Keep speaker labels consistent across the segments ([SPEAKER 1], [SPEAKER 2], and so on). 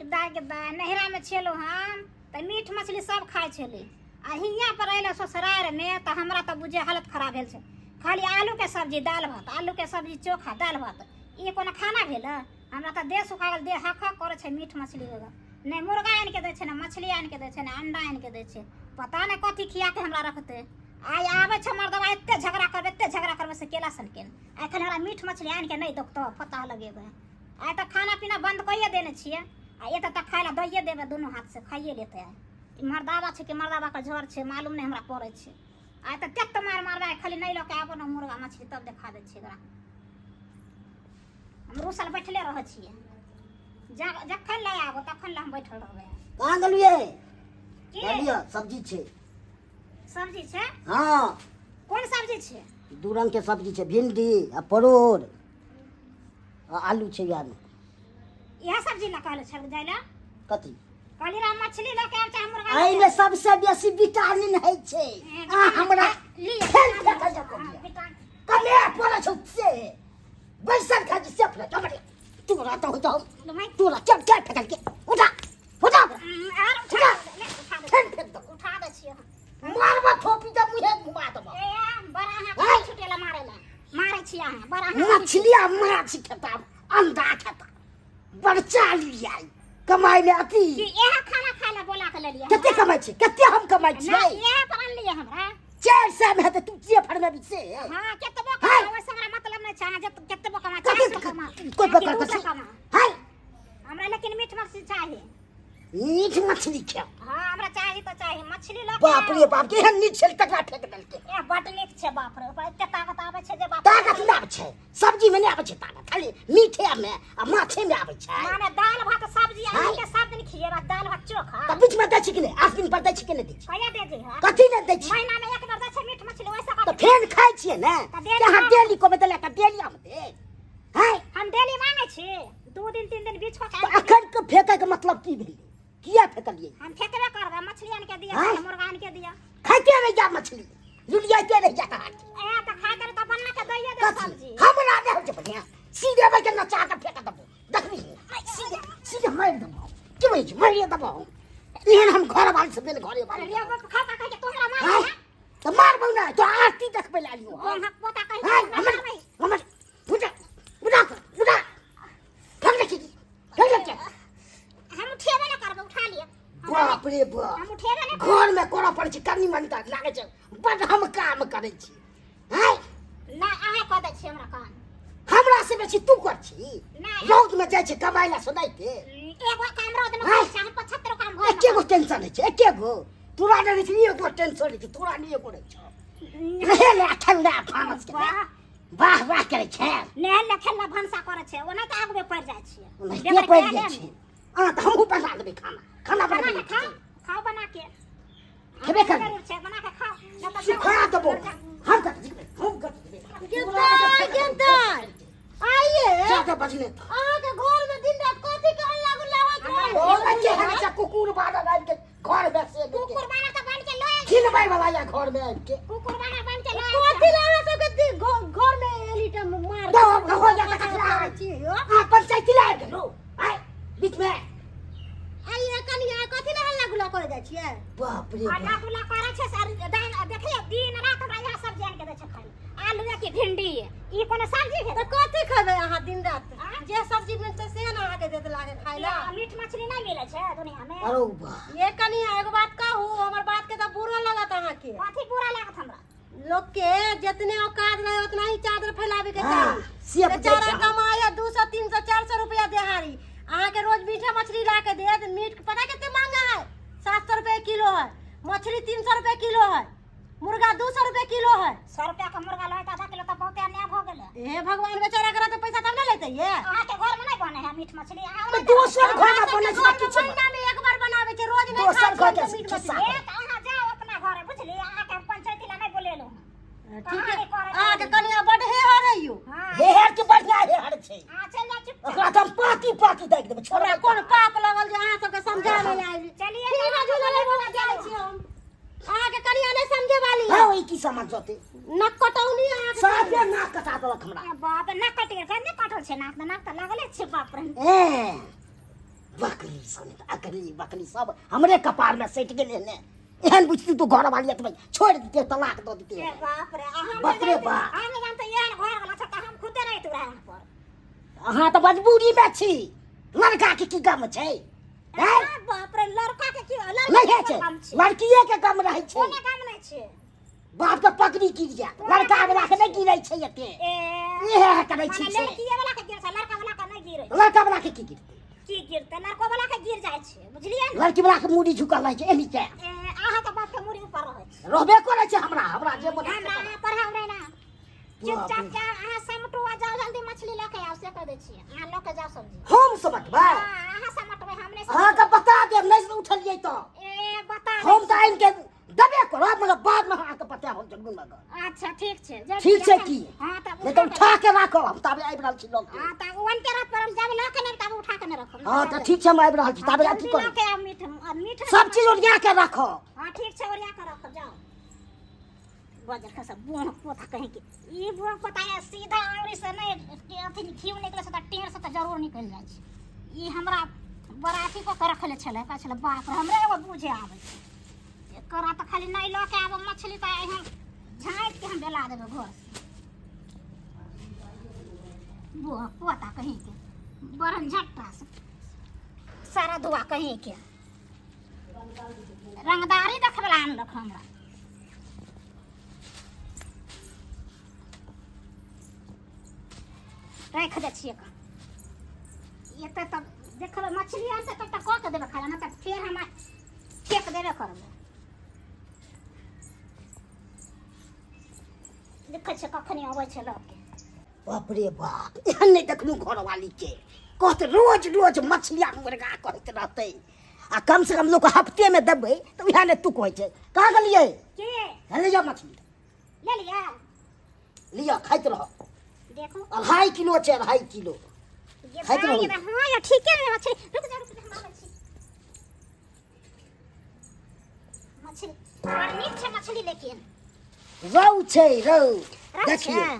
[SPEAKER 1] दाय के दाय नैहरामे छलहुँ हम तऽ मीट मछली सब खाइ छली आ हियाँ पर अयलहुँ ससुरारिमे तऽ हमरा तऽ बुझे हालत खराब भेल छै। खाली आलूके सब्जी दालि भात, आलूके सब्जी चोखा दालि भात, ई कोनो खाना भेल? हमरा तऽ देह सुखा गेल, देह हक हक करै छै मीट मछली बगैर। नहि मुर्गा आनिके दै छै, ने मछली आनिके दै छै, ने अंडा आनिके दै छै। पता नहि कथी खियाके हमरा रखतै। आइ आबै छै मर्दबा, एते झगड़ा करबै, एते झगड़ा करबै से केला सनके। एखन हमरा मीट मछली आनिके नहि देतौ पता लगेबै। आइ तऽ खाना पीना बंद कइए देने छियै, आ एतऽ तक खाय लए दैए देबै, दुनू हाथसँ खाइए लेतै। आइ ई मर्दाबा छै कि मर्दाबाके झड़ छै मालूम नहि हमरा पड़ै छै। आइ तऽ तेत मार मारबै, खाली नहि लऽ के आबो ने मुर्गा मछली तब देखा दै छियै एकरा। हम रुसल बैठले रहै छियै, जखन लए आबो तखन लए हम बैठल रहबै।
[SPEAKER 2] कहाँ गेलियै? कहलियै सब्जी छै।
[SPEAKER 1] सब्जी छै?
[SPEAKER 2] हाँ।
[SPEAKER 1] कोन सब्जी छै?
[SPEAKER 2] दू रंग के सब्जी छै, भिंडी आ परोड़ आ आलू छै। इएह मे
[SPEAKER 1] इएह सब्जी लऽ कहले छल जाय लए।
[SPEAKER 2] कथी
[SPEAKER 1] कहली रहा मछली लऽ के आब चाहे मुर्गा लऽ के
[SPEAKER 2] एहिमे सबसे बेसी विटामिन होइ छै। आ हमरा
[SPEAKER 1] लिअ
[SPEAKER 2] फेर देखै छै
[SPEAKER 1] हाँ, विटामिन
[SPEAKER 2] कमे पड़ै छौ से बैसल खाइ छी से फेर हमरे तोरा तऽ होइत हम तोरा चल चल फेकल के उठा उठा
[SPEAKER 1] आर उठा दे, उठा दे,
[SPEAKER 2] फेर फेंक दो।
[SPEAKER 1] उठा दे छियै हम।
[SPEAKER 2] मारबा थोपी तऽ मुँहे घुमा देबो।
[SPEAKER 1] ए बड़ा अहाँ छुटेला मारे ला मारे छी अहाँ बड़ा अहाँ।
[SPEAKER 2] मछली आ माछ खेता, अंडा खेता, बड़ चाली आई कमाइ में अति।
[SPEAKER 1] कि इएह खाना खाय ला बोला के लेलियै?
[SPEAKER 2] कते कमाइ छी, कते हम कमाइ
[SPEAKER 1] ना
[SPEAKER 2] छियै?
[SPEAKER 1] इएह पर अनलियै हमरा।
[SPEAKER 2] 400 में हेतै, तू जे फरमेबी से।
[SPEAKER 1] हाँ, केतबो कमा ओहिसँ हमरा मतलब नहि छै। अहाँ जत केतबो कमा,
[SPEAKER 2] कथी
[SPEAKER 1] 400 कमा
[SPEAKER 2] कोइ
[SPEAKER 1] कि
[SPEAKER 2] पकड़
[SPEAKER 1] 200
[SPEAKER 2] कथी
[SPEAKER 1] कमा,
[SPEAKER 2] हाय
[SPEAKER 1] हमरा लेकिन मीट मछली चाही।
[SPEAKER 2] मीट मछली खाओ?
[SPEAKER 1] हाँ, हमरा चाही तऽ चाही मछली लऽ के
[SPEAKER 2] बाप रे
[SPEAKER 1] आउ।
[SPEAKER 2] बाप, केहन नीक छल तकरा फेंक देलकै।
[SPEAKER 1] ए बड नीक छै, बाप रे बाप, एते ताकत आबै छै जे बाप रे।
[SPEAKER 2] ताकत नहि आबै छै, सब्जी में नहि आबै छै ताकत, खाली मीठे में आ माछे में आबै छै।
[SPEAKER 1] माने दालि भात सब्जी
[SPEAKER 2] हाय।
[SPEAKER 1] आलू के सब दिन खिएबा, दालि भात चोखा।
[SPEAKER 2] तऽ बीच में दै छी कि नहि? 8 दिन पर दै छी कि नहि दै छी?
[SPEAKER 1] कहिया दे दी है?
[SPEAKER 2] कथी नहि दै छी?
[SPEAKER 1] महीना में एक बेर दै छै मीट मछली, ओइसे
[SPEAKER 2] तऽ
[SPEAKER 1] कथी?
[SPEAKER 2] फेन खाइ छियै ने।
[SPEAKER 1] तऽ डेली
[SPEAKER 2] कि अहाँ
[SPEAKER 1] खाइ।
[SPEAKER 2] डेली कहबै तऽ लए कऽ डेली हम देब? हाय।
[SPEAKER 1] हम डेली मांगै छी? 2 दिन 3 दिन बीच कऽ के
[SPEAKER 2] तऽ अखन के फेकै के मतलब की भेलै? किया फेकलियै?
[SPEAKER 1] हम फेकबे करबै। मछली आनि के दिअ
[SPEAKER 2] आँय?
[SPEAKER 1] चाहे मुर्गा आनि के दिअ।
[SPEAKER 2] खाइते रहि जा मछली, लुलियाइते रहि जा हाथ।
[SPEAKER 1] ए तऽ खाइते रह तऽ बना के दैये दे
[SPEAKER 2] कथी
[SPEAKER 1] सब्जी।
[SPEAKER 2] हमरा नहि होइ छै बढ़िआँ, सीधे बैठ के नचा के फेक देबो, देखबी सीधे सीधे मारि देबो। की बुझै छी, मारिए देबो। एहन हम घर वाली से बेल घरे वाली।
[SPEAKER 1] अरे बाप, खा खा के तोहरा मार
[SPEAKER 2] आँय? तऽ मारबौ नहि तो आरती देखबै लए आलियो हम।
[SPEAKER 1] हम पोता कहि
[SPEAKER 2] आँय, हमर हमर उठा उठा उठा, फेक दे, फेक दे।
[SPEAKER 1] हम उठेबे नहि करबै, उठा लिअ।
[SPEAKER 2] बाप रे बाप,
[SPEAKER 1] हम उठेबे नहि।
[SPEAKER 2] घर में करऽ पड़ै छै कनी मनी तऽ लागै छै बड हम काम करै छी। आँय?
[SPEAKER 1] नहि, अहाँ कऽ दै छियै हमरा काम।
[SPEAKER 2] हमरा से बेसी तू कर छी।
[SPEAKER 1] नहि।
[SPEAKER 2] रौद में जाइ छै कमाइ ला सुनाइते।
[SPEAKER 1] एगो काम रौद में
[SPEAKER 2] आँय?
[SPEAKER 1] करै छै, हम 75 काम घर में
[SPEAKER 2] एके गो टेंशन होइ छै, एके गो तोरा नहि रहै छै, एगो टेंशन रहै छै तोरा, नहि एगो रहै छौ। रहे ले ठंडा भानस के
[SPEAKER 1] वाह
[SPEAKER 2] वाह वाह करै छै।
[SPEAKER 1] नहल ले खेलला भनसा करै छै, ओना तऽ आगुए पड़ि जाइ छियै।
[SPEAKER 2] ओनाहिते
[SPEAKER 1] बेगर
[SPEAKER 2] पड़ि जाइ
[SPEAKER 1] खायले
[SPEAKER 2] छै। अहाँ तऽ हमहूँ बना देबै खाना, खाना
[SPEAKER 1] बना
[SPEAKER 2] बना
[SPEAKER 1] के खाओ, खाओ बना के।
[SPEAKER 2] खेबे करबै।
[SPEAKER 1] जरूर छै, बना के खाओ, नहि तऽ
[SPEAKER 2] सुखा देबो हम। कतऽ जेबै? हम कतऽ जेबै?
[SPEAKER 3] गेंदा गेंदा आइए
[SPEAKER 2] जादा बजने तऽ
[SPEAKER 3] अहाँके घर में दिन रात कथी के हल्ला गुल्ला होइत रहै?
[SPEAKER 2] ओ के हल्ला छै? कुकुर बानर आबि के घर में से
[SPEAKER 1] कुकुर बानर तऽ बन के लऽ आयल।
[SPEAKER 2] खिलबै वाला या घर में आबि के
[SPEAKER 1] कुकुर बानर बन के लऽ आयल।
[SPEAKER 3] कथी ला अहाँ सबके घर में एली टा मार
[SPEAKER 2] दो हो जा तऽ कचरा
[SPEAKER 3] करै छी यौ?
[SPEAKER 2] आ पंचायती ला आबि गेलो आय बीच में।
[SPEAKER 3] आइए कनिया, कथी ला हल्ला गुल्ला करे जाइ छियै?
[SPEAKER 2] बाप रे
[SPEAKER 1] हल्ला
[SPEAKER 2] बाप।
[SPEAKER 1] गुल्ला करै छै सर दान। देखियौ दिन रात हमरा इएह सब्जी आनि के दै छै खाइ लए, आलू के भिंडी। ई कोनो सब्जी भेलै?
[SPEAKER 3] तऽ कथी खेबै अहाँ दिन रात?
[SPEAKER 1] आँय?
[SPEAKER 3] जे सब्जी मिलतै से ने अहाँके देत लागे खाइ ला।
[SPEAKER 1] मीट मछली नहि मिलै छै दुनिया में?
[SPEAKER 2] अरे बा
[SPEAKER 3] ये कनिया, एगो बात कहू, हमर बात के तऽ बुरा लगत अहाँके।
[SPEAKER 1] कथी बुरा लागत हमरा?
[SPEAKER 3] लोग के जितने औकात रहे उतना ही चादर फैलावे के
[SPEAKER 2] हाँ,
[SPEAKER 3] चाही।
[SPEAKER 2] से बुझै
[SPEAKER 3] बेचारा
[SPEAKER 2] छै।
[SPEAKER 3] कमाया 200 300 400 रुपया देहाड़ी, अहाँ के रोज मीठा मछली ला के देत। मीट के पता कितने महंगा है? 700 रुपये किलो है मछली, 300 रुपये किलो है मुर्गा, 200 रुपये किलो है।
[SPEAKER 1] 100 रुपया के मुर्गा लय तऽ आधा किलो तऽ बहुते अन्याय भऽ गेलै।
[SPEAKER 3] हे भगवान, बेचारा करा तो पैसा तब ना लेते ये।
[SPEAKER 1] अहाँके घर में नहि बने है मीट मछली? अहाँ
[SPEAKER 2] तऽ दोसर घर में बनै छै
[SPEAKER 3] घर
[SPEAKER 2] तऽ
[SPEAKER 3] में
[SPEAKER 2] किछु
[SPEAKER 3] महीना में एक बार बनावे छै, रोज नहीं
[SPEAKER 2] दोसर
[SPEAKER 3] खाय
[SPEAKER 2] घर
[SPEAKER 3] छियै
[SPEAKER 2] के
[SPEAKER 3] मीट
[SPEAKER 2] खिस्सा।
[SPEAKER 3] मछली।
[SPEAKER 1] ए तऽ अहाँ जाउ अपना घर, बुझलियै? अहाँके हम पंचायती ला नहि बोलेलहुँ हँ।
[SPEAKER 3] ठीक है।
[SPEAKER 1] कहानी करै
[SPEAKER 3] अहाँके कनिया बड हेहर है यौ।
[SPEAKER 1] हाँ।
[SPEAKER 2] हेहर के बढ़िया हेहर छै।
[SPEAKER 1] अहाँ चलि जाउ चुपचाप।
[SPEAKER 2] ओकरा तऽ हम पाती पाती दागि देबै छोड़ा।
[SPEAKER 3] हमरा कोन पाप लगल जे अहाँ सबके समझावे ले आयल?
[SPEAKER 1] चलिए।
[SPEAKER 3] ठीक है, झूला ले बोला जाइ छी हम। अहाँके कनिया नहीं समझे वाली है।
[SPEAKER 2] हाँ, ई की समझ जते
[SPEAKER 3] नक कटौनी अहाँके।
[SPEAKER 2] साफे नाक कटा देलक हमरा।
[SPEAKER 1] ए बाप, नाक कटि गेल? नहि कटल छै नाक, तऽ नाक तऽ लागले छै, बाप रे।
[SPEAKER 2] ए बकरी सन अकली बकली सब हमरे कपार में सटि गेलै ने। एहन बुझती तू घर वाली एतबे छोड़ि दिते, तलाक दऽ दिते।
[SPEAKER 1] ए बाप रे, आ हम
[SPEAKER 2] बाप रे बाप।
[SPEAKER 1] हम नहि जानते एहन घर वाला छ तऽ हम खुदे रहितु रहे वहाँ पर।
[SPEAKER 2] अहाँ तऽ मजबूरी में छी, लड़का के की गम छै? हैं?
[SPEAKER 1] ए बाप रे, लड़का के की, लड़का
[SPEAKER 2] नहि
[SPEAKER 1] के
[SPEAKER 2] होइ छै,
[SPEAKER 1] कोन गम छै?
[SPEAKER 2] लड़किए के गम रहै छै।
[SPEAKER 1] कोनो गम नहि छै।
[SPEAKER 2] बाप के पगड़ी गिर जायत, लड़का वाला के नहि गिरै छै एते।
[SPEAKER 1] ए
[SPEAKER 2] इएह करै छी
[SPEAKER 1] माने
[SPEAKER 2] से।
[SPEAKER 1] लड़किए वाला के गिर छै, लड़का वाला के नहि गिरै।
[SPEAKER 2] लड़का वाला के की गिरतै?
[SPEAKER 1] की गिरतै? लड़को वाला के गिर जाइ छै, बुझलियै ने?
[SPEAKER 2] लड़की वाला के मूड़ी झुकल रहै छै एनी के।
[SPEAKER 1] ए अहाँ के बाप के मूड़ी ऊपर रहै छै।
[SPEAKER 2] रहबे करै छै। हमरा हमरा जे मन
[SPEAKER 1] हमरा अहाँ पढ़ाउ नहि ने, चुपचाप जाउ अहाँ, समटू आ जाउ जल्दी मछली लऽ के आउ, से कह दै छियै। अहाँ लऽ के जाउ सब्जी।
[SPEAKER 2] हम समटबै?
[SPEAKER 1] हाँ, अहाँ समटबै, हम नहि।
[SPEAKER 2] अहाँके बता देब, नहि उठलियै तऽ।
[SPEAKER 1] ए बता
[SPEAKER 2] हम तऽ आनि के देबे करब, मगर बादमे अहाँके बतायब हम जरूर। मगर
[SPEAKER 1] अच्छा ठीक छै, जल्दी
[SPEAKER 2] ठीक छै
[SPEAKER 1] जखन-
[SPEAKER 2] की?
[SPEAKER 1] हाँ तब
[SPEAKER 2] नहि तऽ उठा के राखब, हम ताबे आबि रहल छी लऽ के।
[SPEAKER 1] हाँ तऽ ओनके रख पड़ल, जब लऽ के नहि तब उठा के नहि रखब।
[SPEAKER 2] हाँ तऽ ठीक छै, हम आबि रहल छी ताबे। अथी
[SPEAKER 1] जल्दी
[SPEAKER 2] करू
[SPEAKER 1] लऽ के आउ मीट, मीट
[SPEAKER 2] सब चीज ओरिया के राखब।
[SPEAKER 1] हाँ ठीक छै, ओरिया के रखब, जाउ। बजर खसा बोन पोता कहीं के, ई बोन पोता है, सीधा आंगुरी से नहीं के अथी घी निकले से तऽ टेढ़ से तऽ जरूर निकलि जाइ छै। ई हमरा बड़ा अथी कऽ के रखले छलै, कहै छलै बाप रे, हमरे एगो बुझे आबै छै एकरा तऽ खाली नहि लऽ के आबऽ मछली तऽ एहन झाँकि के हम बेला देबै घर से। बोन पोता कहीं के, बरन झट्टा से सारा धुआ कहीं के, रंगदारी देखबै लए आनलक हमरा। राखि दै छियै कऽ एतऽ, तब देखबै मछली आनतै तब तऽ कऽ के देबै खाना, नहि तऽ फेर हम फेक देबे करबै। देखै छियै कखनी अबै छै लऽ के।
[SPEAKER 2] बाप रे बाप, एहन नहि देखलहुँ घरवाली के। कहत रोज रोज मछली आ मुर्गा कहैत रहतै, आ कम से कम लोक हफ्ते में देबै तऽ उएह ने तू कहै छै। कहाँ गेलियै?
[SPEAKER 1] के
[SPEAKER 2] हे ले जाओ मछली।
[SPEAKER 1] ले लिअ।
[SPEAKER 2] लिअ, खाइत रह।
[SPEAKER 1] देखू,
[SPEAKER 2] 2.5 किलो छै, 2.5 किलो।
[SPEAKER 1] ये
[SPEAKER 2] खाइत रहू।
[SPEAKER 1] भाई, हाँ ये ठीके है मछली। रुक जा, रुक जा, हम आबै छी। मछली बड़ नीक छै मछली, लेकिन
[SPEAKER 2] रौ छै, रौ।
[SPEAKER 1] रौ
[SPEAKER 2] देखियौ
[SPEAKER 1] छै।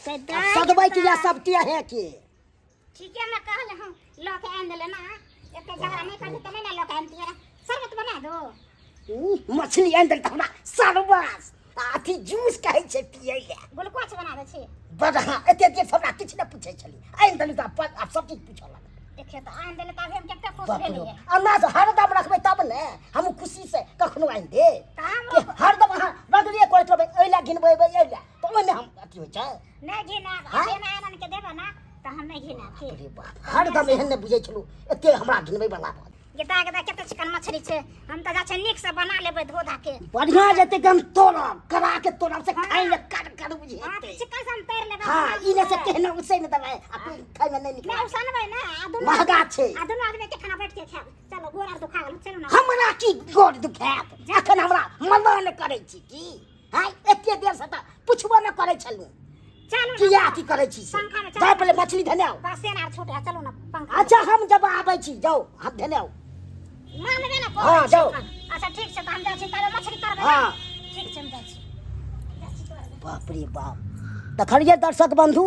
[SPEAKER 1] से
[SPEAKER 2] आ
[SPEAKER 1] दाइ
[SPEAKER 2] सदबै के या
[SPEAKER 1] तऽ
[SPEAKER 2] सब टेहे के।
[SPEAKER 1] ठीके में कहल हम लऽ के आनि देले ना, एते झगड़ा नहि करती तऽ नहि ने लऽ के आनितियै। शरबत बना दो।
[SPEAKER 2] मछली आनि देल तऽ हमरा सरबस आ अथी जूस कहै छै पियै लए।
[SPEAKER 1] ग्लूकोज बना दै छी।
[SPEAKER 2] बड़ हाँ, एते देर से हमरा किछु नहि पूछै छली, आनि देली तऽ आब सब चीज पूछऽ लागल।
[SPEAKER 1] देखियौ तऽ आनि देले तऽ अभी हम कते खुश
[SPEAKER 2] बाप रे
[SPEAKER 1] भेलियै।
[SPEAKER 2] अनाज हरदम रखबै तब ने हम खुशी से कखनो आनि दे
[SPEAKER 1] तऽ हम
[SPEAKER 2] कि हरदम अहाँ रगड़िए करैत रहबै, एहि लए घिनबेबै एहि लए, तऽ ओहिमे हम अथी होइ छै।
[SPEAKER 1] नहि घिनाब।
[SPEAKER 2] हाँ?
[SPEAKER 1] अभी हम आनि के देबै ना तऽ हम नहि घिनाब की।
[SPEAKER 2] अरे बाप, हरदम एहन नहि बुझै छलहुँ एते हमरा घिनबै बला बात।
[SPEAKER 1] गेदा गेदा कते चिकन मछली छै, हम तऽ जा छै नीक से बना लेबै धो धा के।
[SPEAKER 2] बढ़िया जेतै कि हम तोड़ब, करा के तोड़ब से खाइ ले कर कर
[SPEAKER 1] हाँ
[SPEAKER 2] बुझेतै।
[SPEAKER 1] चिकन से हम तैर लेबै।
[SPEAKER 2] हाँ, ई ने से केहनो उसै ने देबै आ कोई खाइ में नहि
[SPEAKER 1] नहि
[SPEAKER 2] निकलै।
[SPEAKER 1] उसनबै ना, आ दुनू
[SPEAKER 2] महगा छै।
[SPEAKER 1] आ दुनू आदमी के खाना बैठ के खायब। चलो, गोर आर दुखा गेल, चलू ना।
[SPEAKER 2] हमरा की गोर दुखायत? एखन हमरा मना करै छी की? हाय, एते देर से तऽ पुछबो नहि करै छलहुँ।
[SPEAKER 1] चलू ना।
[SPEAKER 2] किया अथी करै छी से?
[SPEAKER 1] पंखा में चलू।
[SPEAKER 2] जाउ पहिले मछली धने आउ।
[SPEAKER 1] पसेन आर छूटे, चलू ना पंखा।
[SPEAKER 2] अच्छा, हम जब आबै छी, जाउ, हम धने आउ।
[SPEAKER 1] मानबे ना
[SPEAKER 2] हाँ,
[SPEAKER 1] करै छी
[SPEAKER 2] जाउ।
[SPEAKER 1] एखन। अच्छा ठीक छै, तऽ हम जाइ छी, तबे मछली तरबै ना।
[SPEAKER 2] हाँ।
[SPEAKER 1] ठीक छै, हम जाइ छी, जाइ छी तोड़बै।
[SPEAKER 2] बाप रे बाप, देखलियै दर्शक बन्धु,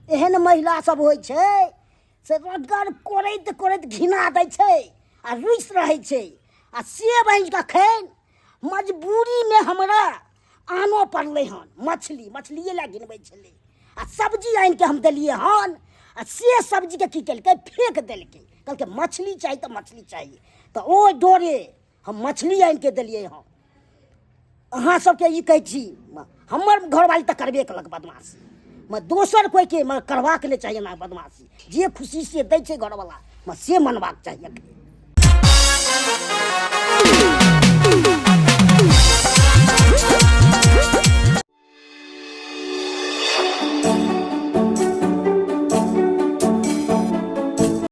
[SPEAKER 2] एहन महिला सब होइ छै से रगड़ करैत करैत घिना दै छै आ रुसि रहै छै, आ से बहिन कखन मजबूरीमे हमरा आनऽ पड़लै हन मछली। मछलिए लए गिनबै छलै, आ सब्जी आनि कऽ हम देलियै हन, आ से सब्जीके की केलकै? फेक देलकै। कहलकै मछली चाही तऽ मछली चाही, तऽ ओहि डरे हम मछली आनि कऽ देलियै हन। अहाँ सबके ई कहै छी, हमर घरवाली तऽ करबे केलक बदमाशी, मगर दोसर कोइके मगर करबाक नहि चाही एना बदमाशी। जे खुशी से दै छै घरवला, मगर से मनबाक चाही। एखन